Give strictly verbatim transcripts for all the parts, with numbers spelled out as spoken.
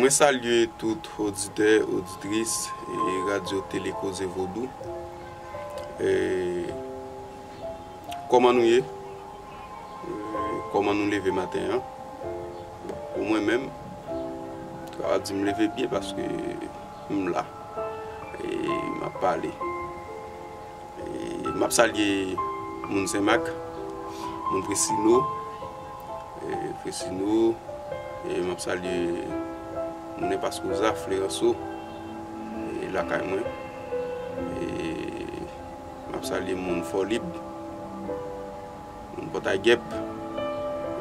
Mwen salye tout oditè, oditris e radyo tele Koze Vodou. E, kòman nou ye? E, kòman nou leve maten an? Bon, pou mwen menm, m kapab di m leve byen paske m la. E m ap pale. E, m ap salye moun Senmak, moun Fresino, e, Fresino, e m ap salye moun Epas Koza, Fleranso, e, lakay mwen. E m ap salye moun Fòlib, moun Pòtay Gèp.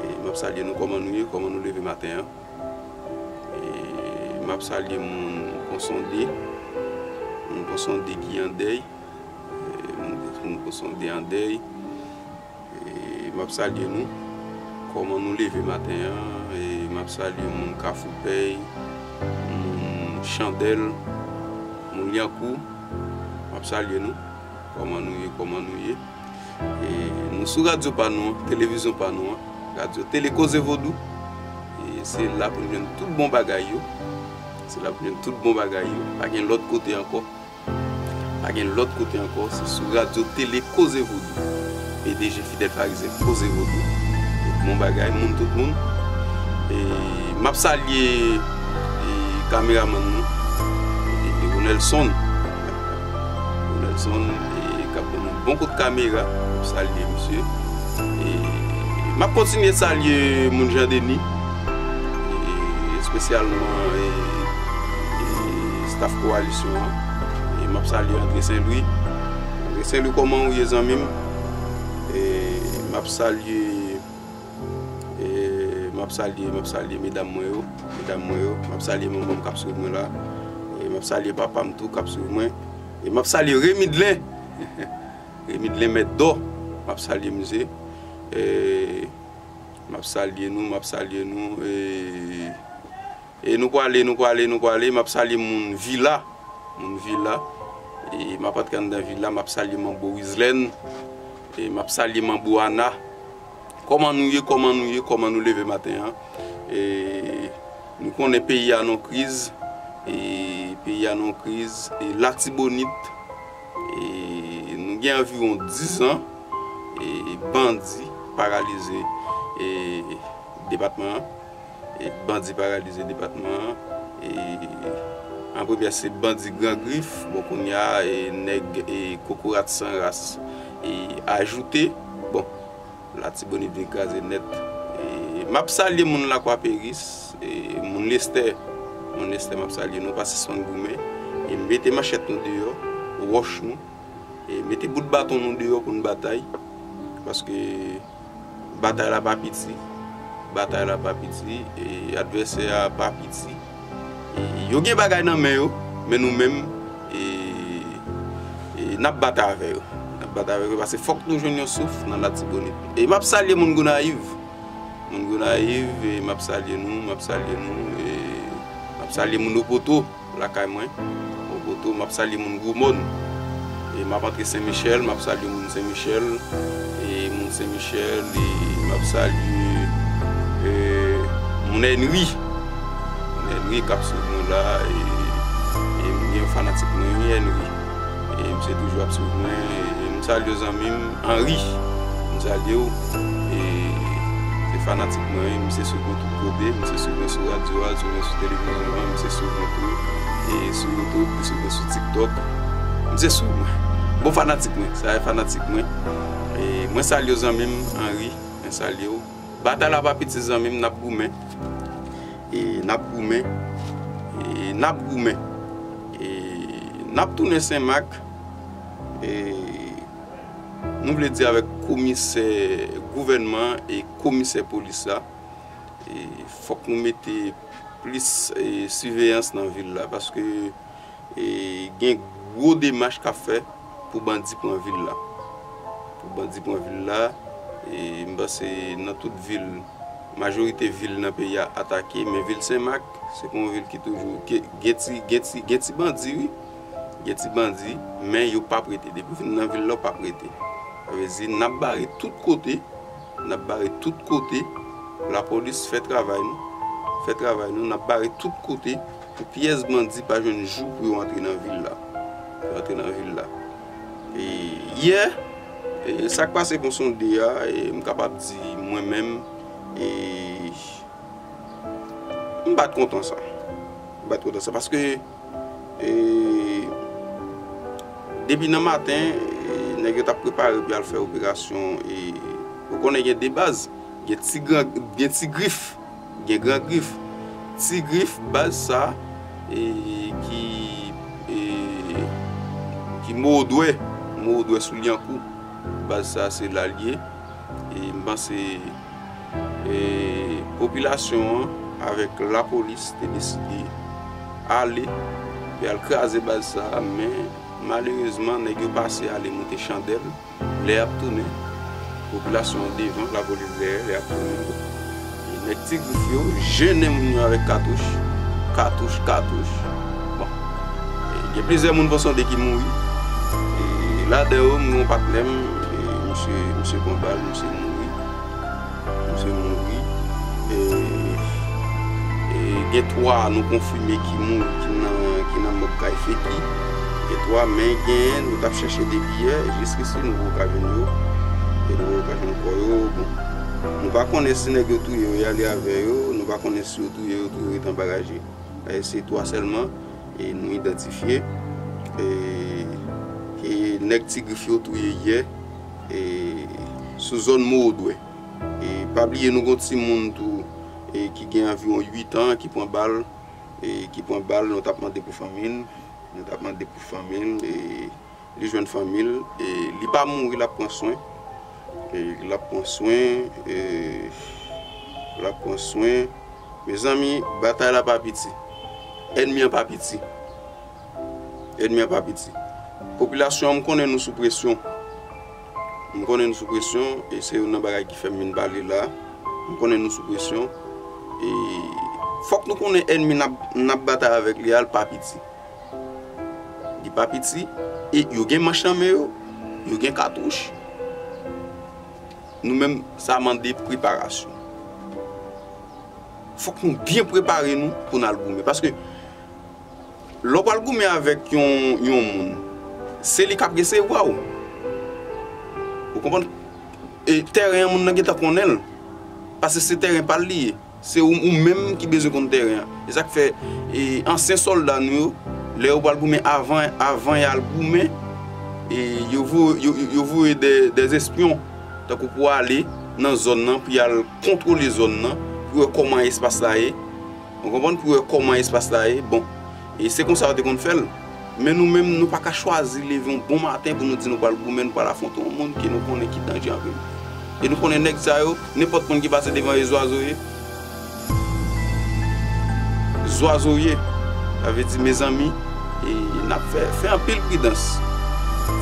E m ap salye nou, kòman nou ye, kòman nou leve maten an. E m ap salye moun Pon Sonde, moun Pon Sonde ki an dèy, e moun, moun Pon Sonde an dèy. E m ap salye nou, kòman nou leve maten an. E m ap salye moun Kafou Pèy, moun Chandèl, moun Lyankou. M ap salye nou, kòman nou ye, kòman nou ye. E nou sou radyo pa nou an, televizyon pa nou an, radyo tele Koze Vodou. E se la pou n jwenn tout bon bagay yo. Se la pou n jwenn tout bon bagay yo. Pa gen lòt kote ankò. Pa gen lòt kote ankò, se sou radyo tele Koze Vodou. P D G Fidèl Farizyen, Koze Vodou. Tout bon bagay, moun tout moun. E m ap salye, e, kameramann nou, e, e Ronelson. Ronelson, e, k ap ban nou bon kout kamera. M ap salye misye. E m ap kontinye salye moun Jan Deni, e, espesyalman, e, e, staff Kowalisyon an. E m ap salye André Saint-Louis. André Saint-Louis, kòman ou ye, zanmi m? E m ap salye, e, m ap salye, m ap salye medam mwen yo, medam mwen yo. M ap salye manman m k ap swiv mwen la. E m ap salye papa m tou k ap swiv mwen. E m ap salye Remy Dlen. Remy Dlen Mèt Dò. M ap salye misye. E m ap salye nou, m ap salye nou. E, e nou pwale, nou pwale, nou pwale. M ap salye moun Vila. Moun Vila. E m ap antre anndan Vila. M ap salye Manbo Wizlèn. E m ap salye Manbo Ana. Kòman nou ye, kòman nou ye, kòman nou leve maten an? E nou konnen peyi a nan kriz. E peyi a nan kriz. E Latibonit, e nou gen anviwon diz an, e bandi paralize, e depatman an. E bandi paralize depatman an. E an premyè se bandi Gran Grif. Bon, kounye a, e nèg, e kokorat san ras, e ajoute. Bon, Latibonit vin kraze nèt. E m ap salye moun Lakwa Peris, e moun Lestè. Moun Lestè, m ap salye nou, pa sispann goumen. E mete manchèt nou deyò, wòch nou. E mete bout baton nou deyò pou n batay. Paske batay la pa piti. Batay la pa piti. E advèsè a pa piti. E yo gen bagay nan men yo, men nou menm, e, e n ap batay avè yo. N ap batay avè yo, paske fòk nou jwenn yon souf nan Latibonit. E m ap salye moun Gonayiv. Moun Gonayiv, e m ap salye nou, m ap salye nou, e m ap salye moun Opoto, lakay mwen. Opoto, m ap salye moun Gwomòn. E m ap antre Sen Michèl, m ap salye moun Sen Michèl. E moun Sen Michèl, e m ap salye, e, moun Ènri. Moun Ènri k ap swiv nou la, e, e m gen yon fanatik mwen, wi, Ènri. E misye toujou ap swiv mwen, e m salye zanmi m, Anri. M salye w. E se fanatik mwen, wi. Misye swiv mwen tout kote. Misye swiv mwen sou radyo a, swiv mwen sou televizyon an, misye swiv mwen tou. E sou YouTube, misye swiv mwen sou TikTok. Misye swiv mwen. Bon fanatik mwen. Sa e fanatik mwen. E mwen salye w zanmi m, Anri. Mwen salye w. Batay la pa piti zanmi m, n ap goumen. E n ap goumen. E n ap goumen. E n ap tounen Senmak. E nou vle di avèk komisè gouvènman e komisè polis la, e fòk nou mete plis, e, siveyans nan vil la, paske, e, gen gwo demach k ap fè pou bandi pran vil la. Pou bandi pran vil la, e, m panse nan tout vil, majorite vil nan peyi a atake, men vil Senmak, se pa yon vil ki toujou, ki gen ti, gen ti, gen ti bandi, wi. Gen ti bandi, men yo p ap rete. Depi w vin nan vil la, w p ap rete. Sa vle di, n ap bare tout kote, n ap bare tout kote. Lapolis, fè travay nou. fè travay nou, n ap bare tout kote pou pyès bandi pa jwenn jou pou yo antre nan vil la. Pou yo antre nan vil la. E yè, e sa k pase Pon Sonde a, e m kapab di mwen menm, e m pa t kontan sa. M pa t kontan sa paske, e, depi nan maten, e, nèg yo t ap prepare pou y al fè operasyon. E ou konnen gen de baz, gen ti gran, gen ti grif, gen gran grif. Ti grif, baz sa, e, ki, e, ki Modwè, Modwè sou Lyankou. Baz sa se la l ye. E m panse, e, popilasyon an avèk lapolis te deside ale, pou y al kraze baz sa, men malerezman, nèg yo pase ale moute chandèl. Lè y ap tounen, popilasyon an devan, lapolis dèyè, lè y ap tounen, e nèg Ti Grif yo jennen moun yo avèk katouch, katouch, katouch. Bon, e gen plizyè moun Pon Sonde ki mouri. E ladan yo, m gen yon patnè m, e misye, misye pran bal, misye mouri. Misye mouri. E, e gen twa nou konfime ki mouri, ki nan, ki nan mòg kay Feki. Gen twa, men gen, nou t ap chèche depi yè, jiskisi nou poko ka jwenn yo. E nou poko ka jwenn kò yo. Bon, nou pa konnen si nèg yo touye yo, y ale avè yo. Nou pa konnen si yo touye yo, tou yo ret anba raje. E se twa sèlman, e nou idantifye, e, ke nèg Ti Grif yo touye yè, e, sou zòn Modwè. E pa bliye nou gon timoun tou, e ki gen anviwon uit an, ki pran bal, e ki pran bal, nou t ap mande pou fanmi l, nou t ap mande pou fanmi l, e li jwenn fanmi l, e li pa mouri, l ap pran swen, e l ap pran swen, e l ap pran swen. Mezanmi, batay la pa piti. Ènmi an pa piti. Ènmi an pa piti. Popilasyon an, m konnen nou sou presyon. M konnen nou sou presyon, e se youn nan bagay ki fè m vin pale la. M konnen nou sou presyon. E fòk nou konnen ènmi n ap, n ap batay avèk li a, l pa piti. Li pa piti, e yo gen manch nan men yo, yo gen katouch. Nou menm, sa mande preparasyon. Fòk nou byen prepare nou pou n al goumen. Paske lè w pral goumen avèk yon, yon moun, se li k ap resevwa w. Ou konprann? E tèren an, moun nan gentan konnen l. Paske se tèren pa l li ye. Se ou, ou menm ki bezwen konn tèren an. E sa k fè, e, ansyen sòlda nou yo, lè yo pral goumen avan, avan y al goumen, e, yo vo-, yo, yo, yo voye de, de espyon, tankou pou ale nan zòn nan, pou y al kontwole zòn nan, pou wè kòman espas la ye. Ou konprann? Pou wè kòman espas la ye. Bon, e se konsa yo te konn fè l. Men nou menm, nou pa ka chwazi leve yon bon maten pou nou di nou pral goumen, nou pral afwonte yon moun ke nou konnen ki danje anpil. E nou konnen nèg sa yo, nenpòt moun ki pase devan yo, zwazo ye. Zwazo ye. Sa vle di, mezanmi, e n ap fè, fè anpil pridans.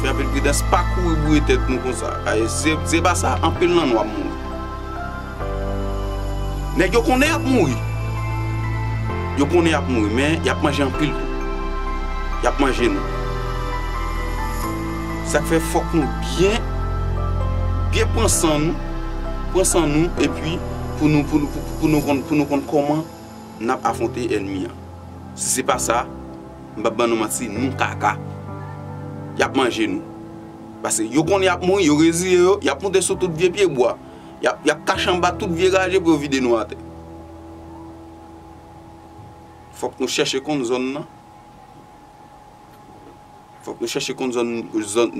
Fè anpil pridans, pa kouri boure tèt nou konsa. Ay, se, se pa sa, anpil nan nou ap mouri. Nèg yo konnen y ap mouri. Yo konnen y ap mouri, men y ap manje anpil tou. Y ap manje nou. Sa k fè fòk nou byen, byen pran san nou, pran san nou, epi pou nou, pou nou, pou, pou nou konn, pou nou konn kòman n ap afwonte ènmi an. Si se pa sa, m p ap ban nou manti, nou kaka. Y ap manje nou. Paske yo konnen y ap mouri, yo reziye yo, y ap moute sou tout vye pye bwa. Y ap, y ap kache anba tout vye raje pou yo vide nou atè. Fòk nou chèche konn zòn nan. Fòk nou chèche konn zòn, zòn,